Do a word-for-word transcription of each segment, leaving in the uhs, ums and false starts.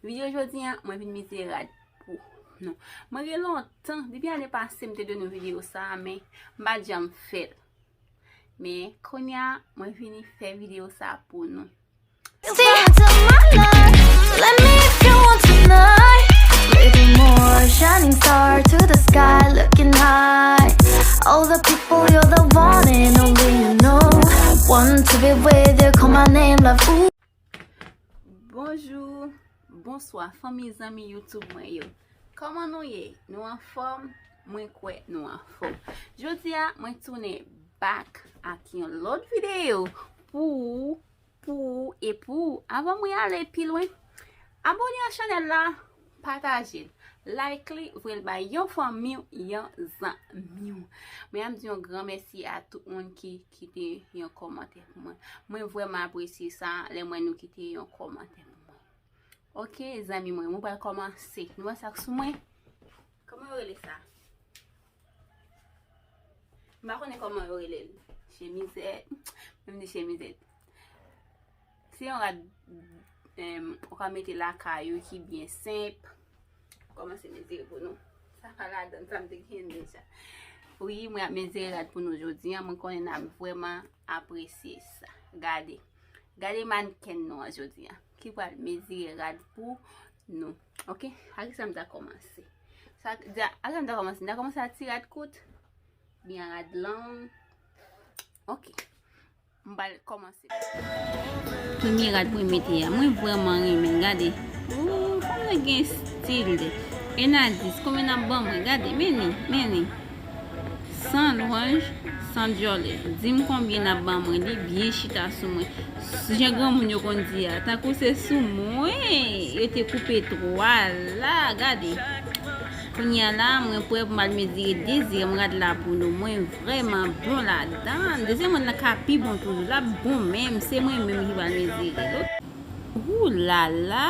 Videyo jodi a, mwen vin mezire rad pou nou. Mwen gen lontan, depi ane pase, m te dwe nou videyo sa a, men m pa t janm fè l. Men kounye a, mwen vini fè videyo sa a pou nou. Step into my life. Let me if you want tonight. Living more, shining star to the sky, looking high. All the people, you're the one and only you know. Want to be with you, call my name, love. Ooh. Bonjou, bonswa, fanmi, zanmi YouTube mwen yo. Kòman nou ye? Nou anfòm? Mwen kwè nou anfòm. Jodi a, mwen tounen back ak yon lòt videyo pou ou, pou ou e pou ou. Avan mwen ale pi lwen, abòne a chanèl la, pataje l, like li, voye l bay yon fanmi w, yon zanmi w. Mwen ap di yon gran mèsi a tout moun ki kite yon kòmantè pou mwen. Mwen vrèman apresye sa, lè mwen nou kite yon kòmantè pou mwen. Ok, zanmi mwen, mwen pral kòmanse. Nou wè sa k sou mwen? Kòman yo rele sa? M pa konnen kòman yo rele l. Chemizèt. Mwen di chemizèt. Se yon rad, em, ou ka mete lakay ou ki byen senp. Kòmanse mezire pou nou. Sa pa ladan, sa m te gen deja. Wi, mwen ap mezire rad pou nou jodi a. Mwen konnen n ap vrèman apresye sa. Gade. Gade mannken nou an jodi a. Ki pral mezire rad pou nou. Ok? Ak sa m ta kòmanse. Sa, ak sa m ta kòmanse. M ta kòmanse ak ti rad kout. Byen rad long. Ok. M pral kòmanse. Premye rad mwen mete a, mwen vrèman renmen l, gade. Ooh, fanm nan gen stil. Enn a dis, konbyen n ap ban mwen? Gade, men li, men li. San lwanj, san djòlè. Di m konbyen n ap ban mwen, li byen chita sou mwen. Jan granmoun yo konn di a, tankou se sou mwen yo te koupe twa la, gade. Kounye a la, mwen prè pou m al mezire dezyèm rad la pou nou. Mwen vrèman bon ladan l. Dezyèm rad la ka pi bon toujou. L ap bon menm. Se mwen menm ki pral mezire l. Oulala!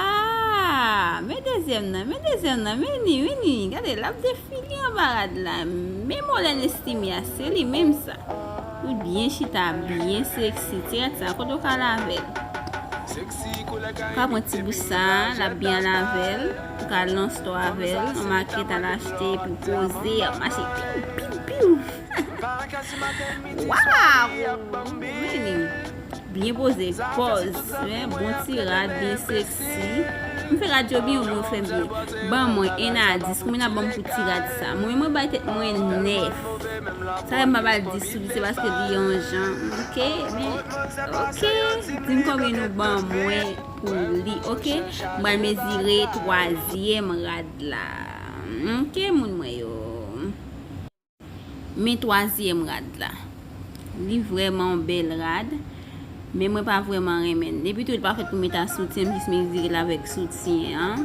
Men dezyèm nan, men dezyèm nan, men li, men li. Gade, l ap defile anba rad la. Men mòlè n estime a, se li menm sa. Li byen chita, byen seksi. Ti rad sa, kote w ka lave l? Ou ka pran ti bous sa, l ap byen lave l. Ou ka al nan stò avè l, yon makèt al achte, epi w poze, ap mache piw, piw, piw. Waw! Meni. Byen poze, pòz, wi, bon ti rad, byen seksi. M fè rad yo byen, ou fè m byen. Ban mwen enn a dis, konbyen n ap ban m pou ti rad sa? Mwen, mwen bay tèt mwen nèf. Sa fè m pa ba l dis sou dis, se paske li yon jan, ok? Men, ok, di m konbyen nou ban mwen pou li, ok? M pral mezire twazyèm rad la. Ok, moun mwen yo. Men twazyèm rad la. Li vrèman yon bèl rad, men mwen pa vrèman renmen l. Epi tou, li pa fèt pou mete a soutyen, m jis mezire l avèk soutyen an.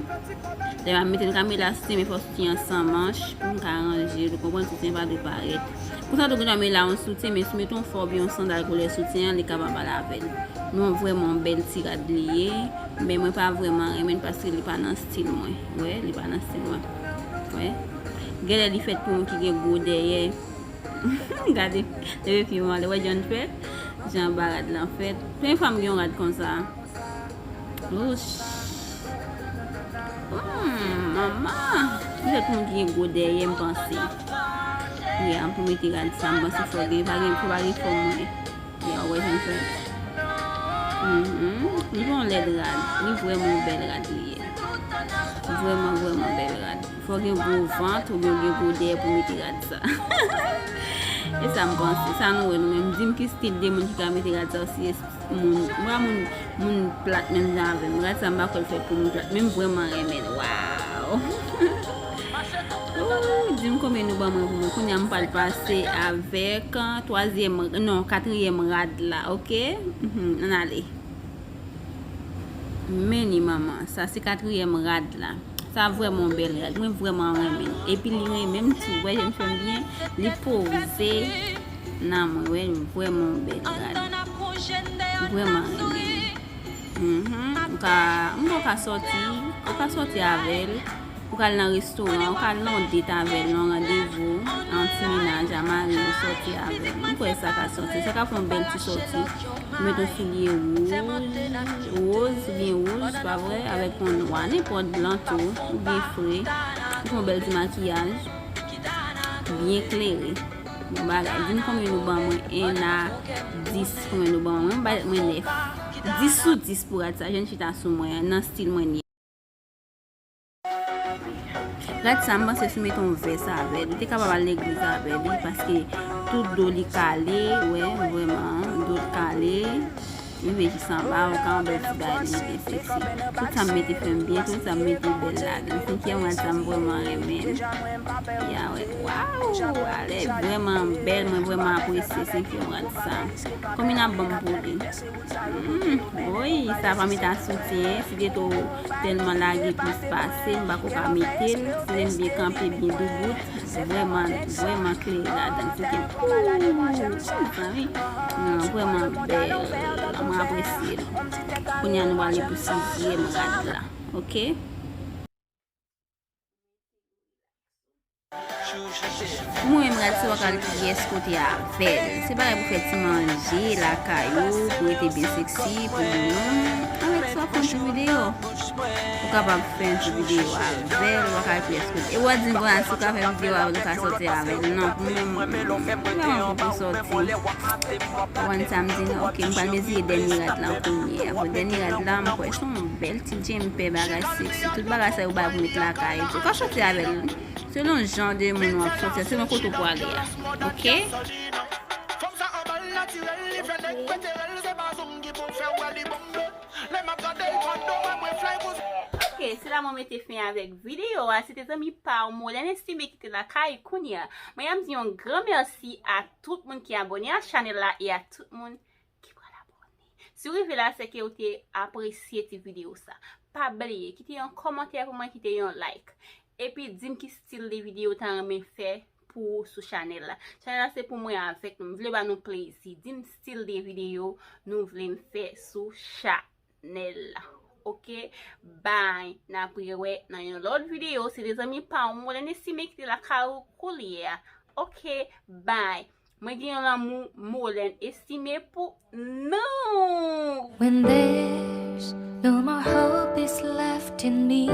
Lè m ap mete l, m ka mete l a soutyen, men fò soutyen an san manch pou m ka ranje l, ou konprann, soutyen pa dwe parèt. Konsa tou, gen dwa mete la yon soutyen, men si w mete yon fò oubyen yon sandal koulè soutyen an, li kapab al avè l. Men vrèman yon bèl ti rad li ye, men mwen pa vrèman renmen l paske li pa nan stil mwen. Wè, li pa nan stil mwen. Wè. Genlè li fèt pou moun ki gen gwo dèyè. Gade, leve pye m ale, wè jan l fèt, jan anba rad lan fèt. Premye fwa m gen yon rad konsa. Ouch. Hmm, manman. Li fèt pou moun ki gen gwo dèyè, m panse. Yeah, pou mete rad sa, m panse fò gen, pa gen, fò pa gen fòm mwen. Yeah, wè jan l fèt. Mhm. Li pa yon lèd rad. Li vrèman yon bèl rad li ye. Vrèman, vrèman bèl rad. Fò gen gwo vant oubyen gen gwo dèyè pou mete rad sa. E sa m panse. Sa nou wè nou menm. Di m ki stil de moun ki ka mete rad sa, si moun, mwen pa moun, moun plat menm jan avè m. Rad sa m pa kwè l fèt pou moun plat. Men m vrèman renmen l. Waw! Ooh, di m konbyen nou ban mwen pou mwen. Kounye a m pral pase avèk, ah, twazyèm, non, katriyèm rad la, ok? Mhm, ann ale. Men li manman, sa se katriyèm rad la. Sa vrèman yon bèl rad. Mwen vrèman renmen l. Epi li renmen m tou. Wè, jan l fè m byen. Li poze nan mwen. Wè, vrèman yon bèl rad. Vrèman renmen l. Mhm. Ou ka, ou ka sòti, ou ka sòti avè l. Ou ka al nan restoran, ou ka al nan yon date avè l, nan yon randevou, a yon ti mennaj, a mari w, sòti avè l. M kwè sa ka sòti. Sa ka fè yon bèl ti sòti. Ou met yon soulye wouj, woz oubyen wouj, pa vre, avèk yon nwa, nenpòt blan tou, ou byen fre. Ou fè yon bèl ti makiyaj, byen klere. Bon bagay. Di m konbyen nou ban mwen, en a dis, konbyen nou ban mwen. Mwen ba mwen nèf. Dis sou dis pou rad sa, jèn chita sou mwen an, nan stil mwen li. Rad sa, m panse si w mete yon vès avè l, ou te kapab al legliz avè li, paske tout do li kale, wè, vrèman, do l kale, rive jis anba, ou ka yon bèl ti bagay, li byen seksi. Tout sa m mete fè m byen, tout sa m mete bèl ladan. Senkyèm rad sa, m vrèman renmen l. Ya, wè, waw, ale, vrèman bèl, mwen vrèman apresye senkyèm rad sa. Konbyen n ap ban m pou li? Hmm, woy, sa pa mete a soutyen, si te tou tèlman lage plis pase, m pa ko ka mete l, si lè m byen kanpe, byen doubout, vrèman, vrèman klere ladan l, se ke, ooh, mezanmi, non, vrèman bèl, mwen apresye l. Kounye a nou ale pou sizyèm rad la, oke? Mwen menm rad se w ka al pyès kote avè l. Se bagay pou fè ti manje lakay ou, pou rete byen seksi, pou moun ou. Avèk sa w ap fè yon ti videyo. Ou kapab fè yon ti videyo avè l, w ka al pyès kote. E w ap di m konsa si w ka fè videyo avè l, ou ka sòti avè l. Non, pou mwen, m pa gen anvi pou sòti. Ou konprann sa m di nou? Oke, m pral mezire dènye rad lan kounye a. Bon, dènye rad la, m kwè se yon bèl ti djempe, bagay seksi. Tout bagay sa yo bay pou met lakay. Ou ka sòti avè l. Selon jan de moun w ap sòti, selon kote w pwale a. Oke? Oke, se la mwen mete fen avèk videyo a. Se te zanmi pa w Molène Estimé ki te lakay kounye a. Mwen ap di yon gran mèsi a tout moun ki abòne a chanèl la e a tout moun ki pral abòne. Si w rive la, se ke w te apresye ti videyo sa. Pa bliye, kite yon kòmantè pou mwen, kite yon like. Epi di m ki stil de videyo w ta renmen fè pou ou sou chanèl la. Chanèl la se pou mwen avèk nou. M vle ba nou plezi. Di m stil de videyo nou vle m fè sou chanèl la. Oke? Bye. N ap rewè nan yon lòt videyo. Se te zanmi pa w Molène Estimé ki te lakay ou kounye a. Oke? Bye. Mwen gen yon lanmou Molène Estimé pou nou. When there's no more hope is left in me.